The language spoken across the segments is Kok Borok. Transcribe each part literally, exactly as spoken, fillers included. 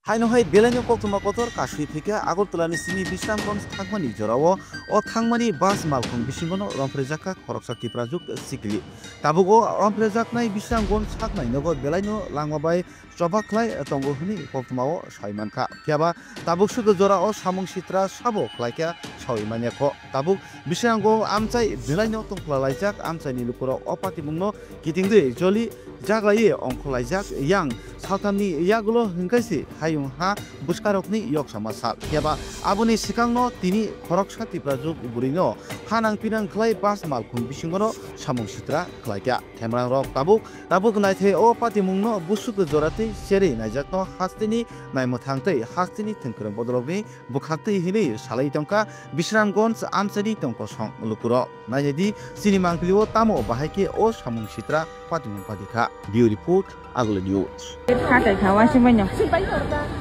Haino hai belaino koktwma kotor kasui phaikha Agartala ni simi Bisramganj thangmani jorao. O thangmani bus malkhung bisingono romphrejakha khoroksa Tiprajwk sikli. Tabuk o romphrejaknai Bisramganj saknai nogo belaino langma bai choba khlai tongo hwnwi koktwmao sai mankha. Phiyaba tabuk sudu jorao samung sitra sabo khlaikha saui manya kho. Tabuk Bisramganj amchai belaino tongkhlalaijak amchaini lukurok o patimungno kitingwi joli jaglaiwi ongkhorlaijak yang salthamni yagulo hwnkhe se hayung ha bwskarokni yoksama sal. Phiyaba aboni swkangno tini khoroksa Tiprajwk bwrwino ha nang pinang khlai bus malkhung bisingono samung sitra khlaikha. Themrangrok tabuk tabuk naithai o patimungno busuk joratwi cherwi naijakno hasteni naimwthang tei hasteni thwngkwrwng bodolrokni bwkhaktwi hwnwi salai tongkha Bisramganj amchaini tongkosong lukurok. Nainai di, chini mangpili o tamo bahai khe o samung sitra patimung padi kha. Bureau report, Agulai News. Khatai kha, wasing bai no.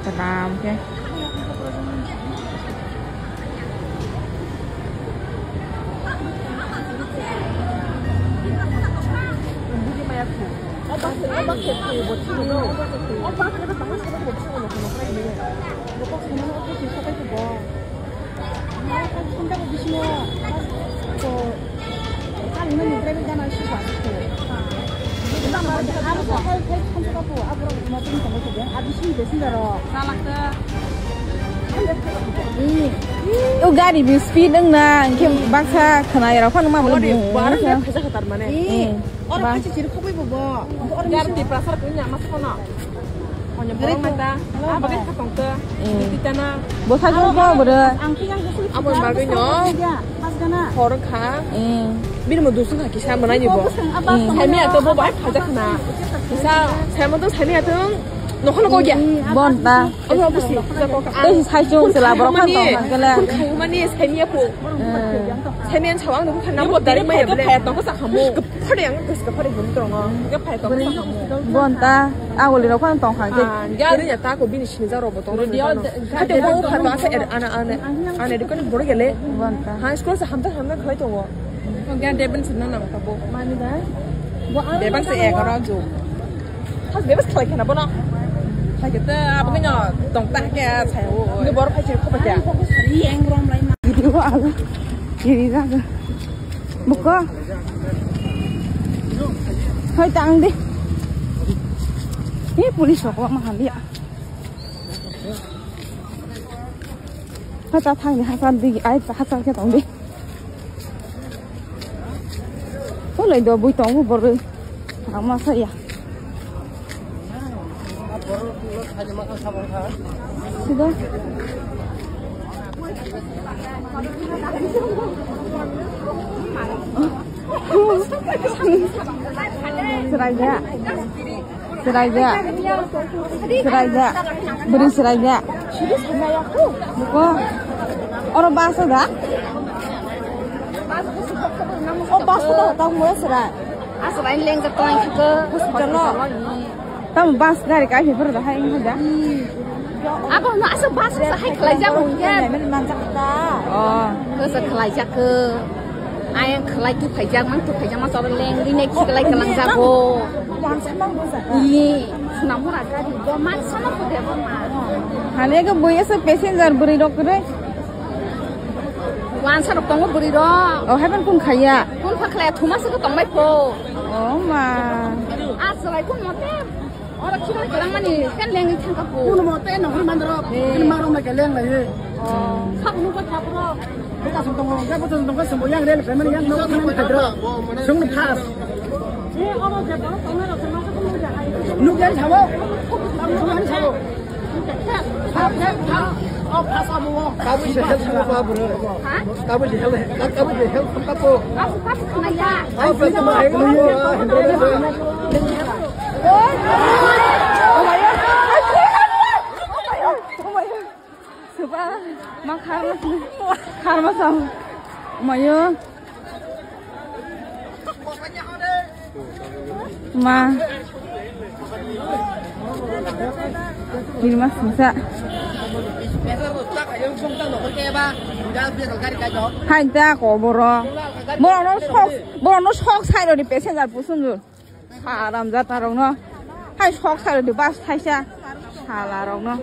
Salam khe. O gari bi speed wng na, hwnkhe baksa khwnai rok phano ma bolo bung. Bar wngkha. Khaisa khatar mane. Hmm. Oro ba. Khaisa chiri khoboi bo bo. Gar Tiprasa rok wngya ma sono. Hanya borok nai ta. Abo khe khatong ta. Hmm. Titana. Bo sajwk bo bwrwi. Ang khe yang kusuk. Abo bagwi no. Khorok kha. Hmm. Bini mo dusung kha kisa mwnai ni bo. Hmm. Saimia to bo bai phajak na. Kisa saimo to saimia to nokholo ko gya. Bon ta. Abo busi. Tei sai chung chwla borok khan tong kha kele. Khayumani saimia po. Hmm. Saimia chawang no khana bo dari maya ble. Phai tong sa khamu. Phade ang gas ka phade hum tong. Ga phai tong sa khamu. Bon ta. Aguli rok phano tong kha khe. Ah, ya ri ya ta ko bini sinja rok bo tong. Khate bo kha to asa er ana ana. Ana ri kon bor gele. Bon ta. Ha school sa hamta hamta khlai tongo. Tong ya deben sinna nang ta bo. Mani da. Bo ang deben se egaro jo. Has bebas khlai khana bono. Khlai khe ta abo khe no tong ta khe sai o. Ni bor phai chiri khoba kya. Video alu. Kiri jaga. Buko. Hoi tang di. Ni police rok ma hali. Hacha thang di hacha di ai hacha khe tong di. Ulai do bui tongo borwi. Ama saya. Sida. Seraja. Seraja. Seraja. Beri seraja. Buko. Oro basa da? Oh, basa da, tang mo serai. Aswk bai lengjak tong ang khe hospital o. Tamo bus gari kai phai phuru da hai wngkha da. Abo no aswk bus sa hai khlai jak hwn khe. Mani manjak ta. Oh. Ko sa khlai jak ko. Ayang khlai tu phai jak mang tu phai jak mang so leng ri nek khlai klang jak ko. Yang sama bo sa. Ni sunam mura gari bo man sama ko de bo ma. Hane ko boya sa passenger bwrwi rok re. Wansa rok tongo bwrwi rok. Oh, heaven kun khaya. Kun pha khlai thuma se ko tongbai pho. Oh ma. Aswk bai kun mote. Oro khibal kwrang mani kan lengwi thangka pho. Kun mote no hur mandro. Kun maro ma ke leng lai. Oh. Khap nu ko thap ro. Ko ka sung tongo, ko ka sung tongo, sung yang rel payment yang no kan thadro. Sung pas. Nuk yan sabo. Nuk yan sabo. Tabuk se help sama ba bro. Ha? Tabuk se help, tabuk se help sama ba. Aku pas kena ya. Apa sama help sama ba? Supa, ma kharma, kharma sam. Mayo. Ma. Kiri mas masa. Hai ta ko boro. Boro no sok, boro no sok sai ro ni passenger pusun jun. Haram jata rok no. Hai sok sai ro ni bus thaisa. Hala rokno.